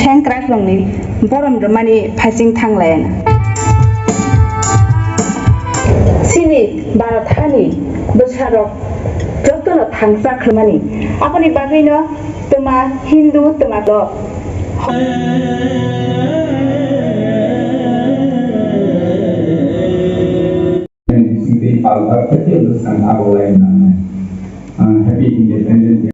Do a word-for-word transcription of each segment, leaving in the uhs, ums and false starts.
Sengkrakrokni borom rwmani phaising thang lai. Chini Bharat hani bwsarok jotono thangsa khlumani. Aboni bagwino twma Hindu, twma to Sitei palthar khe tei bwsang abo lai nang. Ang Happy Independence Day.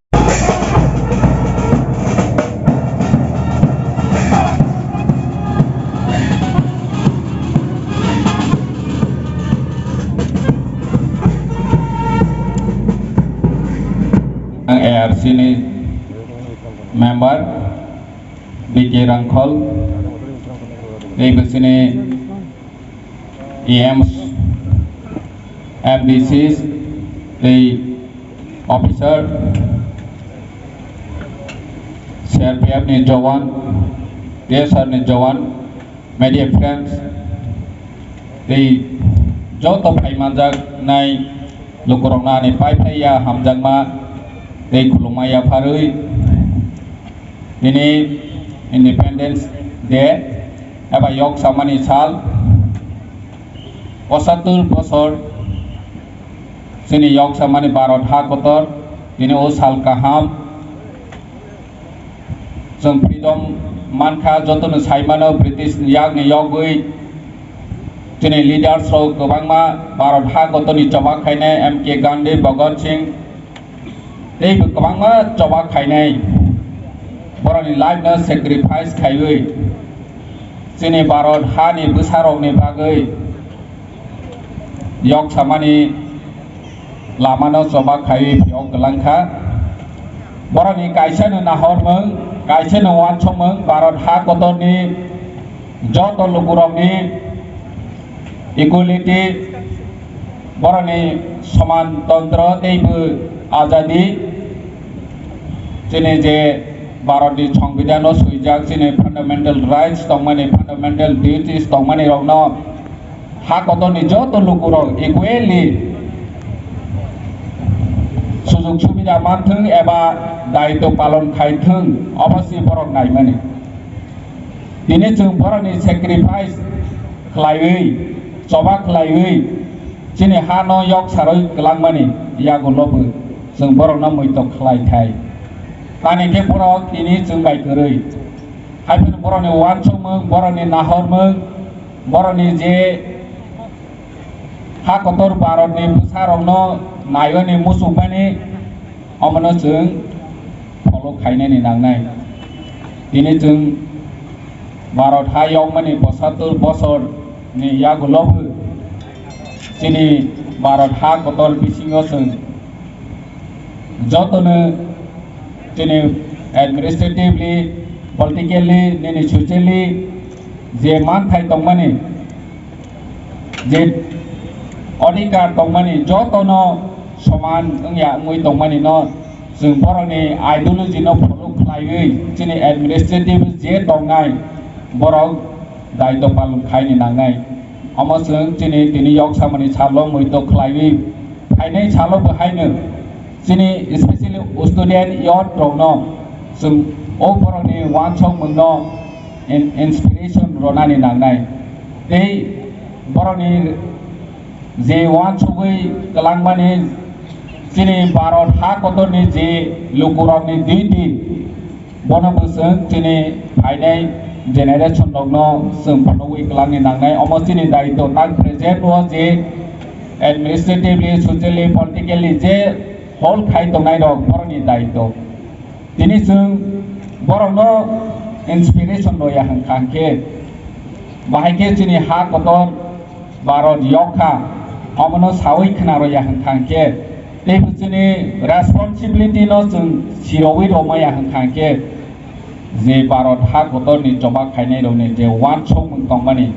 Ang A R C ni member B K Rangkhol, tei bwsini E Ms, M D Cs, tei officer, C R P F ni jowan, T S R ni jowan, media friends, tei joto phai manjaknai lukurokno ani pai phai ya hamjakma tei khulumma yapharwi tini Independence Day eba yok samani sal. Pochattor bosor chini yok samani Bharat ha kotor, tini o sal kaham. Chwng freedom mankha, jotono saimano British ni yakni yogwi chini leaders rok kwbangma Bharat ha kotorni choba khainai M K Gandhi, Bhagat Singh, tei bo kwbangma choba khainai, borokni life no sacrifice khaiwi chini Bharat hani bwsarokni bagwi yok samani lamano choba khaiwi phiyok kwlangkha. Borokni kaisano nahormung, kaisano wansukmung, Bharat ha kotorni joto lukurokni equality, borokni soman tontro tei bo azadi, chini je Bharatni Songbidan o swijak, chini fundamental rights tongmani, fundamental duties tongmani rokno ha kotorni joto lukurok equally sujog subida manthwng eba daitw palon khaithwng, obo se borok naimani. Tini chwng borokni sacrifice khlaiwi, choba khlaiwi, chini ha no yok sarwi kwlangmani yagulo bo chwng borokno muitok khlai thai. Tani khe borok tini chwng bai kwrwi. Haiphano borokni wansukmung, borokni nahormung, borokni je ha kotor Bharatni bwsarokno naiwani muchungmani, omono chwng follow khainani nangnai. Tini chwng Bharat ha yokmani pochattor bosorni yagulobo chini Bharat ha kotor bisingo chwng jotono chini administratively, politically, nini socially je manthai tongmani, je odhikar tongmani, jotono soman wngya wngwi tongmani no chwng borokni ideology no follow khlaiwi chini administrative je tongnai borok daitw palon khaini nangnai. Omo chwng chini tini yok samani salo muitok khlaiwi phainai salo bo haino chini specially student youth rokno chwng o borokni wansokmungno in-, inspiration ronani nangnai. Tei borokni je wansugwi kwlangmani chini Bharat ha kotorni je lukurokni duty, bono bo chwng chini phainai generation rokno chwng phunugwi kwlangni nangnai. Omo chini daitw tang present o je administratively, socially, politically je hol khai tongnai rok borokni daitw. Tini chwng borokno inspiration rwya hwnkha hwnkhe, bahai khe chini ha kotor Bharat yokha, omono sawi khna rwya hwnkha hwnkhe, teibo chini responsibility no chwng sirogwi rwmaya hwnkha hwnkhe, je Bharat ha kotorni choba khainai rokni je wansukmung tongmani,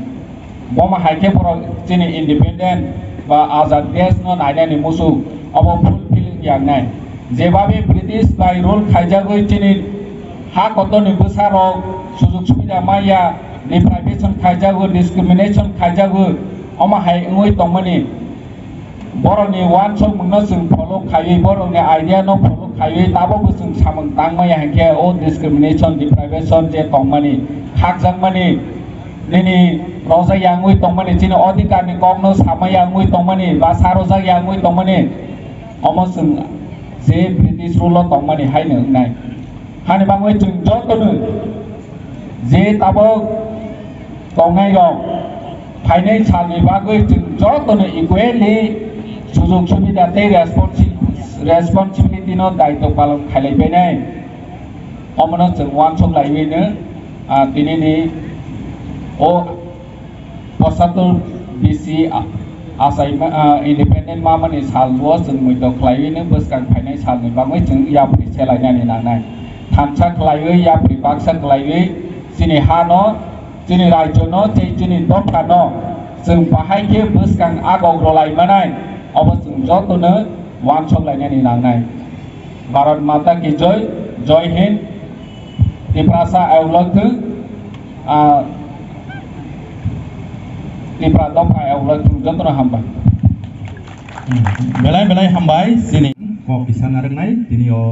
Bomo hai khe borok chini independent ba azad desh no nainani muchung, obo fulfill wngya wngnai. Jebabe British bai rule khaijagwi chini ha kotorni bwsarok sujug subida manya, deprivation khaijago, discrimination khaijago, omo hai wngwi tongmani. Borokni uansukmungno chwng follow khaiwi, borokni idea no follow khaiwi, tabukbo chwng samung tangmaya hinkhe o discrimination, deprivation je tongmani, khakjakmani, nini rojak yangwi tongmani, chini odhikarni kokno samaya wngwi tongmani, ba sa rojak yangwi tongmani, omo chwng je British rule o tongmani haino wngnai. Hani bagwi chwng jotono je tabuk tongnai rok phainai salni bagwi chwng jotono equally sujog subida tei responsi-, responsibility no daitw palon khailai bainai. Omono chwng uansuk laiwi no, ah, tinini o posatur B C a-, achaima, ah, independent mamani sal o chwng muitok khlaiwi no bwskang phainai salni bagwi chwng yapri selainani nangnai. Thansa khlaiwi, yapri baksa khlaiwi, chini ha no, chini raijo no, tei chini dopha no chwng bahai khe bwskang agok rwlai manai, obo chwng jotono uansuk lainani nangnai. Bharat Mata ki Joy, Joy Hind, Tiprasa ayok lok thung, ah, Tipra dopha ayok lok thung, jotono hambai. Belai belai hambai, chini kok kisa narwknai, tini o